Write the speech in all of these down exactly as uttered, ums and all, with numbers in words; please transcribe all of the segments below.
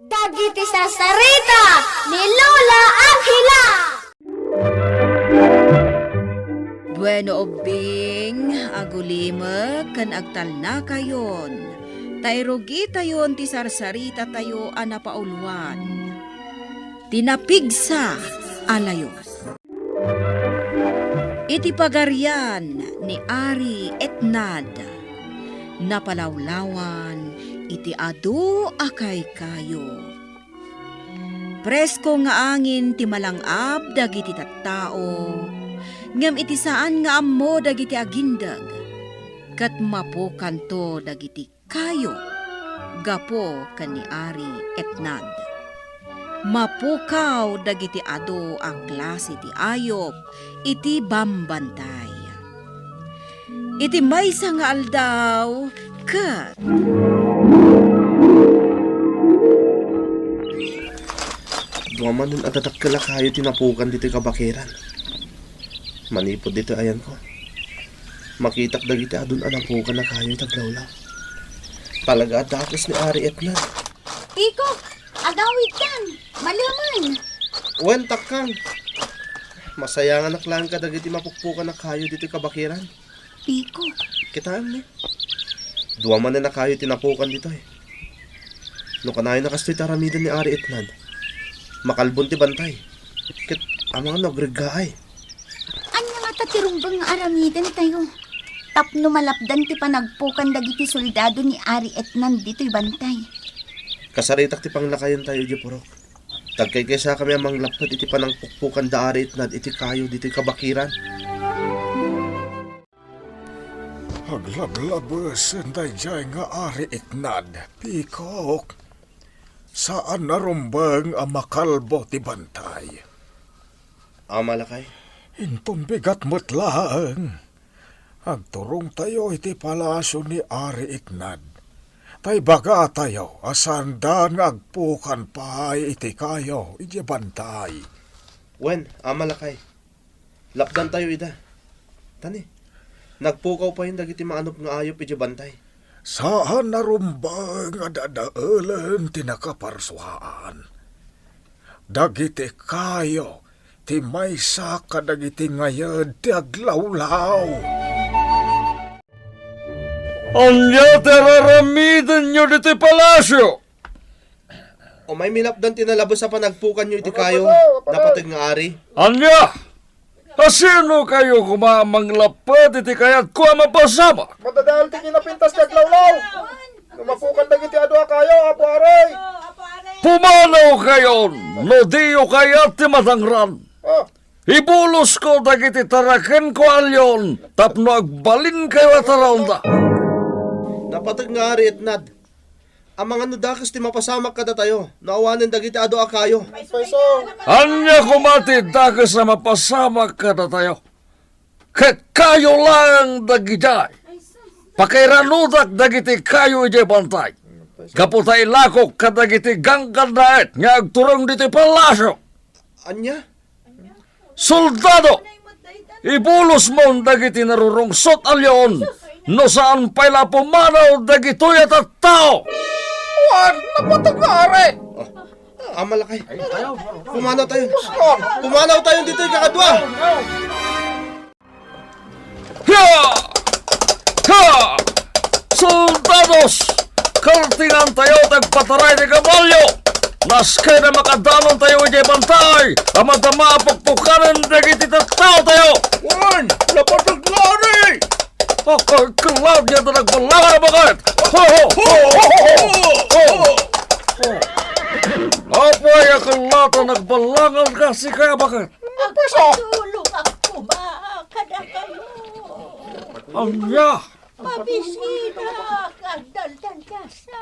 Dagiti sarsarita ni Lola Angela. Bueno, ubbing, agulimek ken agtalnakayon, ta irugitayon ti sarsarita tayo a napauluan, ti napigsa a layo. Iti pagarian ni Ari Etnad, napalawlawan iti adu a kaykayo. Presko nga angin ti malang-ab dagiti tattao, ngem iti saan nga ammo dagiti agindeg, ket mapukanto dagiti kayo gapu ken ni Ari Etnad. Mapukaw dagiti adu a klase ti ayup iti bambantay. Iti maysa nga aldaw, ket dua manen a dadakkel a kayo ti napukan ditoy kabakiran. Manipud ditoy ayanko, makitak dagiti adun a napukan a kayo iti aglawlaw. Talaga a dakes ni Ari Etnad. Iko, agawidkan. Maluman. Wen, takkang. Masayanganak laeng kadagiti mapukpukan a kayo ditoy kabakiran. Iko. Kitaem ni. Dua manen a kayo ti napukan ditoy. No kanayon a kastoy ti aramiden ni Ari Etnad, makalbon ti bantay. Ket amangan no agreggaay. Ania ngata ti rumbeng nga aramiden tayo? Tapno malapdan ti panagpukan dagiti soldado ni Ari Etnad ditoy bantay. Kasaritak ti panglakayen tayo idiay purok. Tagkaykaysakami a manglapped iti panangpukpukan da Ari Etnad iti kayo ditoy kabakiran. Aglablabesen daydiay nga Ari Etnad, Pikok. Saan a rumbeng a makalbo ti bantay. Ama, lakay. Inton bigat met laeng, agturongtayo iti palasio ni Ari Etnad. Ta ibagatayo a saandan nga agpukan pay iti kayo idiay bantay. Wen, ama, lakay. Lapdantayo ida. Tani, nagpukaw payen dagiti maanop nga ayup idiay bantay. Saan a rumbeng a dadaelen ti nakaparsuaan. Dagiti kayo ti maysa kadagiti ngayed ti aglawlaw. Ania ti araramidenyo ditoy palasio? Umaymi lapdan ti nalabes a panagpukanyo iti kayo, napateg nga ari. Ania? Asino kayo koma a manglapped iti kayatko a mapasamak? Madadael ti kinapintas ti aglawlaw. No mapukan dagiti adu a kayo, Apo Ari. Pumanaw kayon, no diyo kayat ti matangran. Ah. Ibulosko dagiti tarakenko a allion tapno agbalinkayo a taraonda. Napateg nga Ari Etnad. Amangan no dakes ti mapasamak kadatayo no awanen dagiti adu a kayo. Ania koma ti dakes a mapasamak kadatayo? Ket kayo laeng dagidiay. Pakairanudak dagiti kayo idiay bantay. Gapu ta ilakok kadagiti ganggannaet nga agturong ditoy palasio. Ania? Soldado! Ibulosmon dagiti narurungsot a leon no saan pay la a pumanaw dagitoy a tattao! Wen, napateg nga ari! Ah, ama lakay. Pumanaw tayo. Pumanaw tayo ditoy kakadua! Ha! Ha! Soldados! Kaltingantayo ti agpataray ti kabalio! Naskayna makadanontayo idiay bantay a madama a pukpukanen dagiti tattaotayo! Wen, napateg nga ari! Oh, oh, kellat nga ta nagbalangan a baket! Ho, ho! Ho, ho, ho! Apay a kellat a nagbalangan ka, sika a baket? Agpayso! Agtulongak koma kadakayo. Ania? Mabisinak, agdaldaldasa.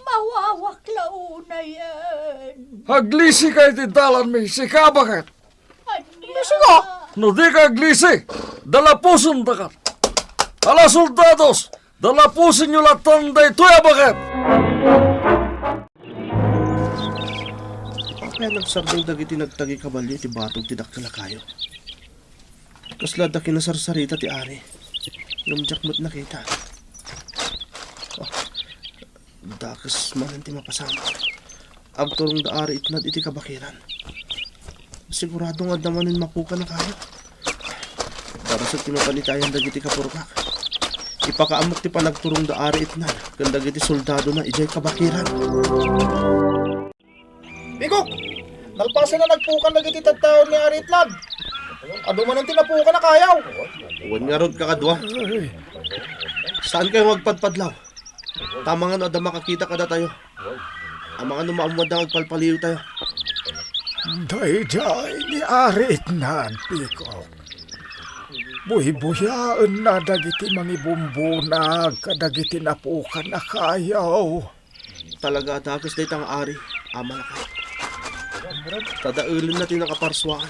Mawawak la unayen. Aglisika iti dalanmi, sika a baket. Ania? Sika? No dika aglisi, dalapusendakan. Ala, soldados, dalapusenyo lattan daytoy a baket. Apay a nagsardeng dagiti nagtagi kabalio iti batog ti dakkel a kayo? Kasla adda kinasarsarita ti ari, ngem diak met nakita. Oh, dakes manen ti mapasamak. Agturong da Ari Itnad iti kabakiran. Sigurado nga adda manen mapukan a kayo. Darasek ti mapan iti ayan dagiti kapurkak. Ipakaammok ti panagturong da Ari Itnad ken dagiti soldadona idiay kabakiran. Bigok! Nalpasen a nagpukan dagiti tattaon ni Ari Itnad. Adu manen ti napukan a kayo. Wen ngarud, kakadua. Saan kayo nga agpadpadlaw? Tamangan no adda makakita kadatayo. Amangan no maammoanda nga agpalpaliwtayo. Daydiay ni Ari Itnad, Pikok. Buybuyaenna dagiti mangibumbunag kadagiti napukan a kayo. Talaga a dakes dayta nga ari, Ama Lakay. Tadaelenna ti nakaparsuaan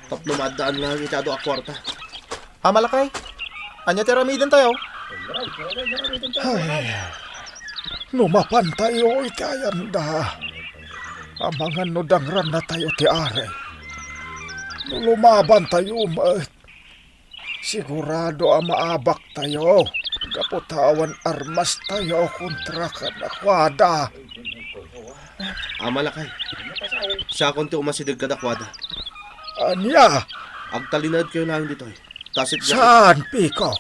tapno maaddaan laeng iti adu a kuarta. Ama Lakay, ania ti aramidentayo? Ay, no mapantayo iti ayanda, amangan no dangrannatayo ti ari. No lumabantayo met, sigurado a maabaktayo gapu ta awan armastayo kontra kadakuada. Ama Lakay, siakon ti umasideg kadakuada. Ania? Agtalinaedkayo laeng ditoy. Tasit. Saan, Pikok?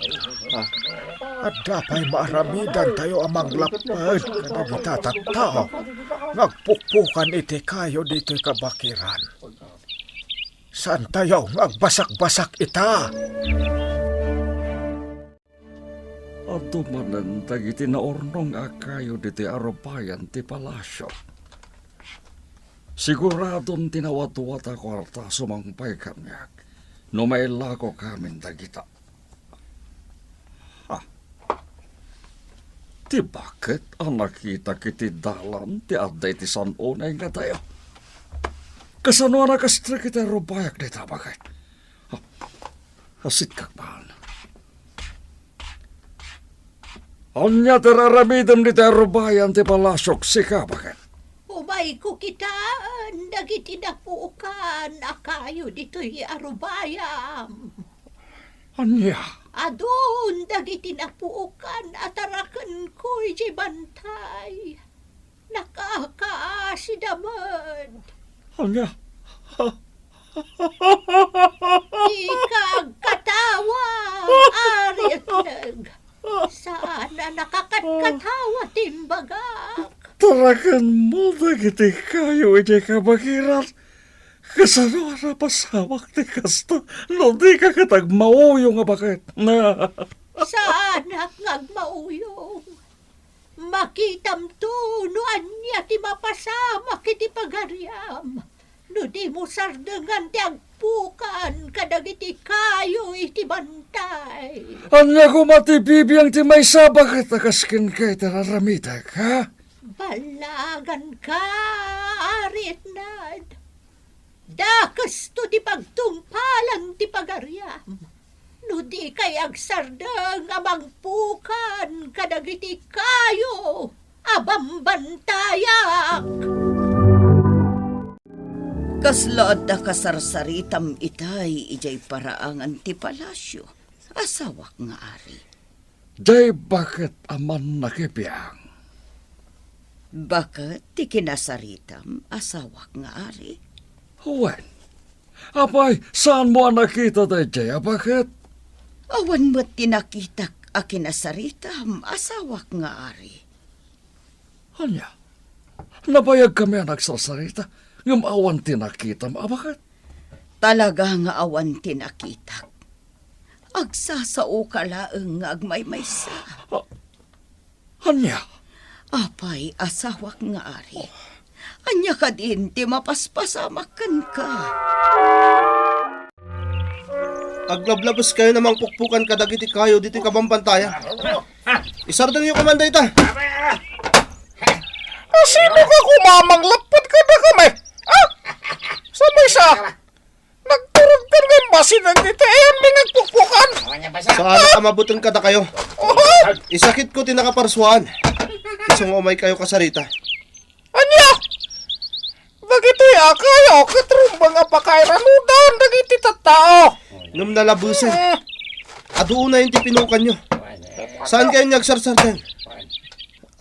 Ah. Adda pay maaramidantayo a manglapped kadagita tattao nga agpukpukan iti kayo ditoy kabakiran. Saantayo nga agbasakbasak ita? Adu manen dagiti naurnong a kayo ditoy arubayan ti palasio. Siguradon ti nawatwat a kuarta sumangpay kaniak no mailako kamin dagita. Ha? Ti baket a nakitak iti dalan ti adda iti san-unay nga dayo. Kasano a nakastrek iti arubayak dayta baket? Ha? Asitkak man. Ania ti raramidem ditoy arubayan ti palasiok, sika, baket? Umayko kitaan dagiti napukan a kayo ditoy arubayam. Ania? Adun dagiti napukan a tarakenko idiay bantay. Nakakaasida met. Ania? Dika agkatawa, Ari Etneg. Saan a nakakatkatawa ti imbagak. Tarakenmo dagiti kayo idiay kabakiran. Kasano a napasamak ti kasta no dika ket agmauyong a baket? Saanak nga agmauyong. Makitamto no ania ti mapasamak iti pagariam no dimo sardengan ti agpukan kadagiti kayo iti bantay. Ania koma ti bibiang ti maysa a baket a kas kenka iti raramidek, ha? Ballaganka, Ari Etnad. Dakesto ti pagtungpalan ti pagariam no dikay agsardeng a mangpukan kadagiti kayo a bambantayak. Kasla adda kasarsaritam itay idiay paraangan ti palasio, asawak nga ari? Diay baket a mannakibiang. Baket ti kinasaritam, asawak nga ari? Wen. Apay, saanmo a nakita daydiay a baket? Awan met ti nakitak a kinasaritam, asawak nga ari. Ania? Nabayagkami a nagsarsarita, ngem awan ti nakitam a baket. Talaga nga awan ti nakitak. Agsasaoka laeng nga agmaymaysa. A-, ania? Apay, asawak nga ari, ania kadin ti mapaspasamak kenka? Aglablabeskayon a mangpukpukan kadagiti kayo ditoy kabambantayan. Isardengyo koma dayta. A, sino ka koma a manglapped kadakami? A? Sa maysa, nagturogkan nga basinen ditoy ayanmi nga agpukpukan. Saan a mabuteng kadakayo. Oho. Isakitko ti nakaparsuaan. Isu nga umaykayo kasarita. Ania? Dagitoy a kayo ket rumbeng a pakairanudan dagiti tattao. Ngem nalabesen. Eh. Adu unayen ti pinukanyo. Saankayon nga agsarsardeng?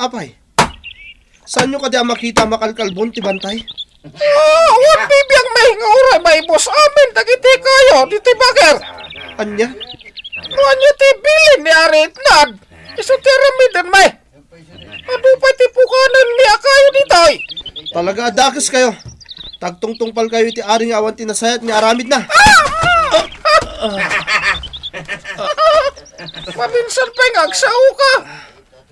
Apay, Saanyo kadi a makita a makalkalbon ti bantay? Ah, awan bibiangmi nga uray maibus amin dagiti kayo ditoy bakir. Ania? No ania ti bilin ni Ari Etnad, isu ti aramidenmi. Adu pay ti pukanenmi a kayo ditoy. Talaga a dakeskayo. Tagtungtungpalkayo iti ari nga awan ti nasayaat nga aramidna. Maminsan pay nga agsaoka.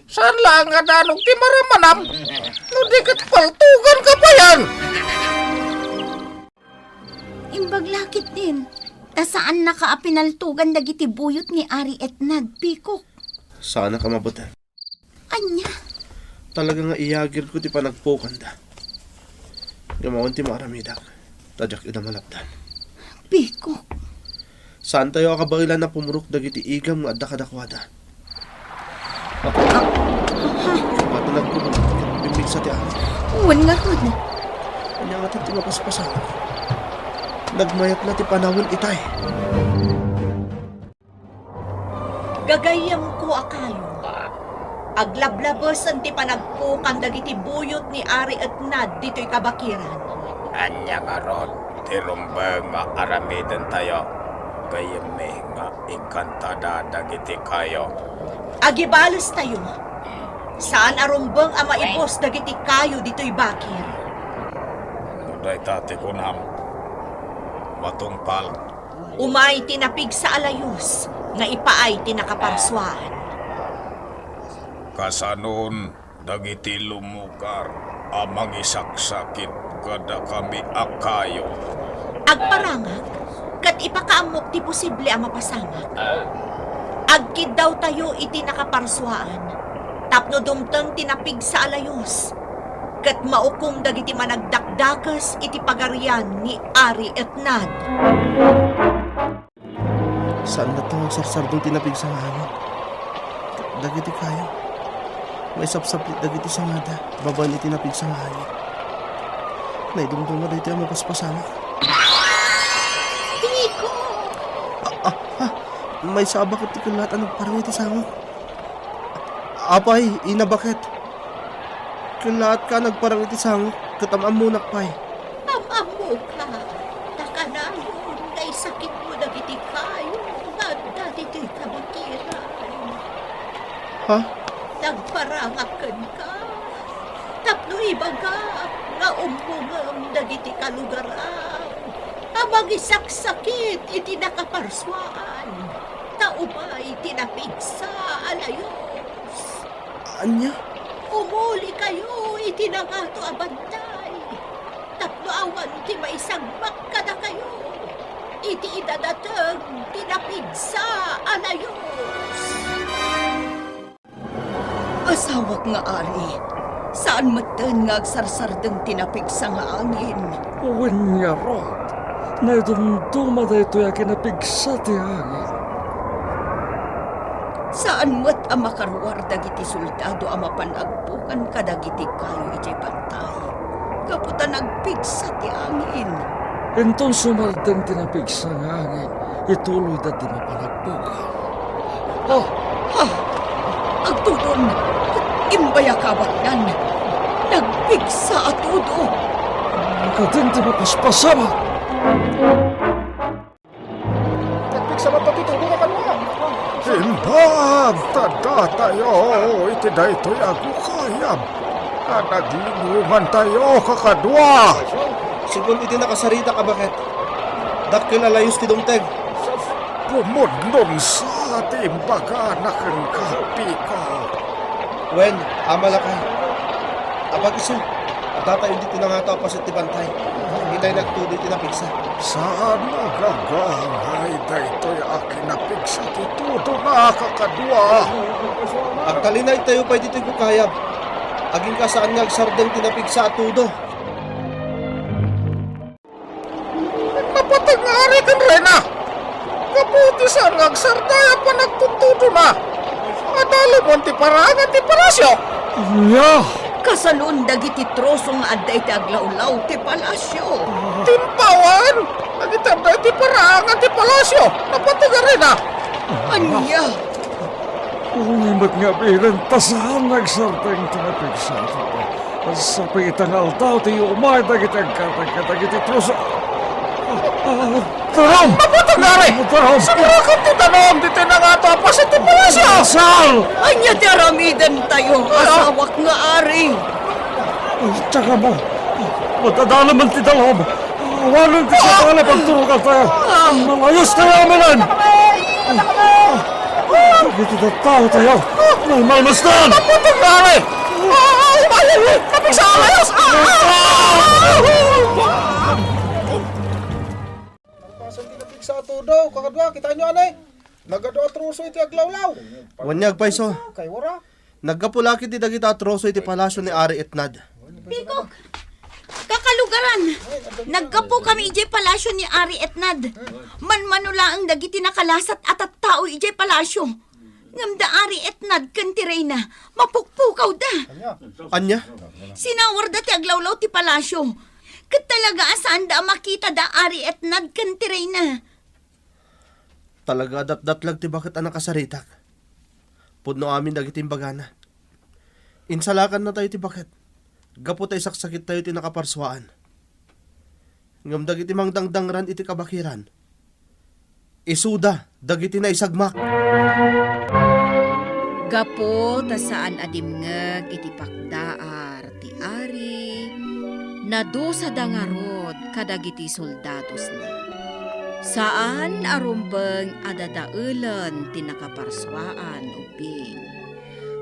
Saan laeng nga danog ti maramanam no di ket paltuganka payen? Imbag la ketdin, ta saannaka a pinaltugan dagiti buyot ni Ari Etnad, Pikok. Saanak a mabuteng. Ania? Talaga nga iyagirko ti panagpukanda. Ngem awan ti maaramidak, ta diak ida malapdan. Pikok. Saantayo a kabaelan a pumurok dagiti igam nga adda kadakuada. Matanagko, bimmigsa ti angin. Wen ngarud. Ania ngata ti mapaspasamak? Nagmayat la ti panawen itay. Gagayyemko a kayo, aglablabesen ti panagpukan dagiti buyot ni Ari Etnad ditoy kabakiran. Ania ngarud ti rumbeng nga aramidentayo? Gayyemmi nga inkantada dagiti kayo. Agibalestayo. Saan a rumbeng a maibus dagiti kayo ditoy bakir. No dayta ti kunam, matungpal. Umay ti napigsa a layus nga ipaay ti nakaparsuaan. Kasanon dagiti lumugar a mangisaksakit kadakami a kayo? Agparangak, ket ipakaammok ti posible a mapasamak. Agkiddawtayo iti nakaparsuaan tapno dumteng ti napigsa a layus. Ket maukom dagiti managdakdakes iti pagarian ni Ari Etnad. Saanna ti agsarsardeng ti napigsa nga angin. Dagiti kayo, maisapsaplit dagiti sangada babaen iti napigsa nga angin. Naidumduma daytoy a mapaspasamak. Tiko! Ah, ah, ah! Maysa a baket ti kellaat a nagparang iti sangok. Apay, ina baket. Kellaatka a nagparang iti sangok, ket am-ammonak pay. Am-ammoka, ta kanayon nga isakitmo dagiti kayo nga adda ditoy kabakiran. Ha? Nagparangak kenka tapno ibagak nga ummongem dagiti kalugaram a mangisaksakit iti nakaparsuaan, ta umay ti napigsa a layus. Ania? Umulikayo iti nangato a bantay, tapno awan ti maisagmak kadakayo iti idadateng ti napigsa a layus. Asawak nga ari, saan metten nga agsarsardeng ti napigsa nga angin. Wen ngarud, naidumduma daytoy a kinapigsa ti angin. Saan met a makaruar dagiti soldado a mapan agpukan kadagiti kayo idiay bantay, gapu ta nagpigsa ti angin. Inton sumardeng ti napigsa nga angin, ituloyda ti mapan agpukan. Ah! Ah! Agtudon! Imbayak a batnan! Nagpigsa a tudo! Nakaden ti mapaspasamak! Nagpigsa met ti tudo nga kano. Imbag ta addatayo iti daytoy a gukayab a naglingongantayo kakadua. Segun iti nakasaritak a baket, dakkel a layus ti dumteng. Pumudnonsa ti imbagana kenka, Piko. Wen, ama laka. Apag-isu, addatayo ditoy nangato a paset ti bantay. Itay nagtudo iti napigsa. Saan a gagangay daytoy a kinapigsa ti tudona kakadua. Agtalinaedtayo pay ditoy gukayab. Agingga saan nga agsardeng ti napigsa a tudo. Napateg nga ari ken reyna. Gapu ti saan nga agsardeng a panagtudtudona, adalumon ti paraangan ti palasio. Ania? Kasanon dagiti troso nga adda iti aglawlaw ti palasio. Timpawan dagiti adda iti paraangan ti palasio. Napateg nga reyna. Ania? Unay met nga bilen, ta saan nga agsardeng ti napigsa a tudo. Sapay ita nga aldaw ti umay dagiti agkatag kadagiti troso. Ah, ah, danum! Maputang, Ari! Danum! Sumurot ti danum ditoy nangato a paset ti palasyo! Sal! Ania ti aramidentayo, asawak nga ari? Ay, tiyaga mo. Madadalaman ti danum. Awanen ti sakali pagturugantayo. Malayos tayo, Amilan. Dagiti tattaotayo, malmalmasdan. Maputang, Ari! Ay, ay, ay! Napigsa ang ayos! Ah! Ah! Nalpasan ti napigsa a tudo. Kakadua, kitaenyo, anay? Nagadu a troso iti aglawlaw. Wen ni agpayso. Kay wara. Naggapu la ketdi dagita a troso iti palasyo ni Ari Etnad. Bikok! Kakalugaran! Naggapu kami idiay palasyo ni Ari Etnad. Manmano laeng dagiti nakalasat a tattao idiay palasyo. Ngem da Ari Etnad ken ti reyna, mapukpukawda. Ania? Sinawarda ti aglawlaw ti palasyo. Ket talaga a saanda a makita da Ari Etnad ken ti reyna. Talaga a datdatlag ti baket a nakasaritak. Pudno amin dagiti imbagana. Insalakannatayo ti baket gapu ta isaksakittayo ti nakaparsuaan. Ngem dagiti mangdangdangran iti kabakiran, isuda dagiti naisagmak. Gapu ta saan a dimngeg iti pakdaar ti ari, nadusada ngarud kadagiti soldadosna. Saan a rumbeng a dadaelen ti nakaparsuaan, ubbing.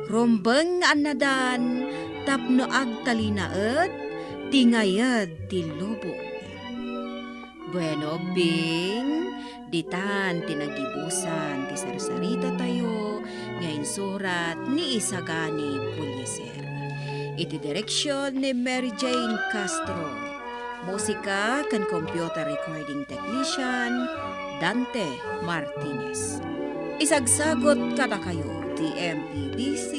Rumbeng nga annadan tapno agtalinaed ti ngayed ti lubong. Bueno, ubbing, ditan ti naggibusan ti sarsaritatayo nga insurat ni Isagani Puliser. Iti direksion ni Mary Jane Castro. Musika ken computer recording technician, Dante Martinez. Isagsagut kadakayo ti M P B C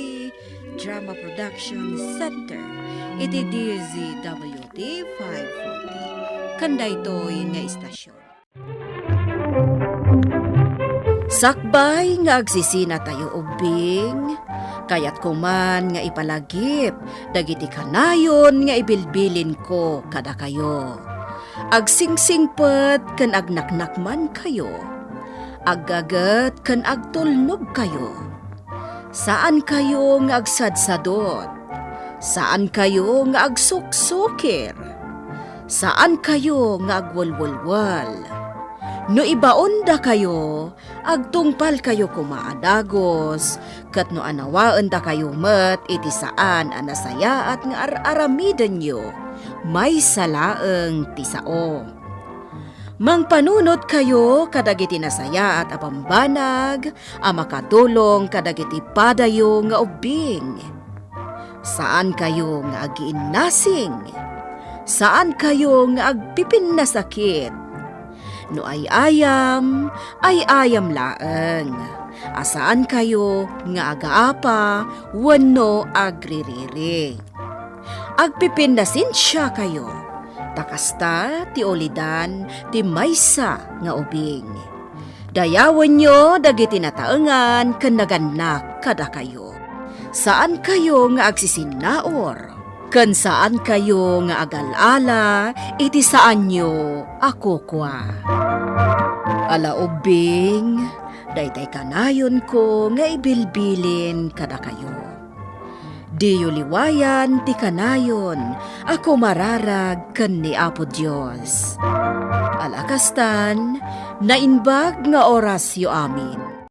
Drama Production Center iti D Z W T five forty. Ken daytoy nga istasyon. Sakbay nga agsisinatayo, ubbing, kayatko man nga ipalagip dagiti kanayon nga ibilbilinko kadakayo. Agsingsingpet ken agnaknakmankayo. Aggaget ken agtulnogkayo. Saankayo nga agsadsadot. Saankayo nga agsuksukir. Saankayo nga agwelwelwel. No ibaondakayo, agtungpalkayo koma a dagus, ket no anawaendakayo met iti saan a nasayaat nga ar-aramidenyo, maysa laeng ti sao. Mangpanunotkayo kadagiti nasayaat a bambanag a makatulong kadagiti padayo nga ubbing. Saankayo nga agiinnasing. Saankayo nga agpipinnasakit. No ay-ayam, ay-ayam laeng. A saankayo nga agaapa wenno agririri. Agpipinnasensiakayo, ta kasta ti ulidan ti maysa nga ubing. Dayawenyo dagiti nataengan ken nagannak kadakayo. Saankayo nga agsisinnaur, ken saankayo nga agal-ala iti saanyo a kukua. Ala ubbing, daytay kanayonko nga ibilbilin kadakayo. Diyo liwayan ti kanayon a kumararag ken ni Apo Dios. Ala kastan, naimbag nga orasyo amin.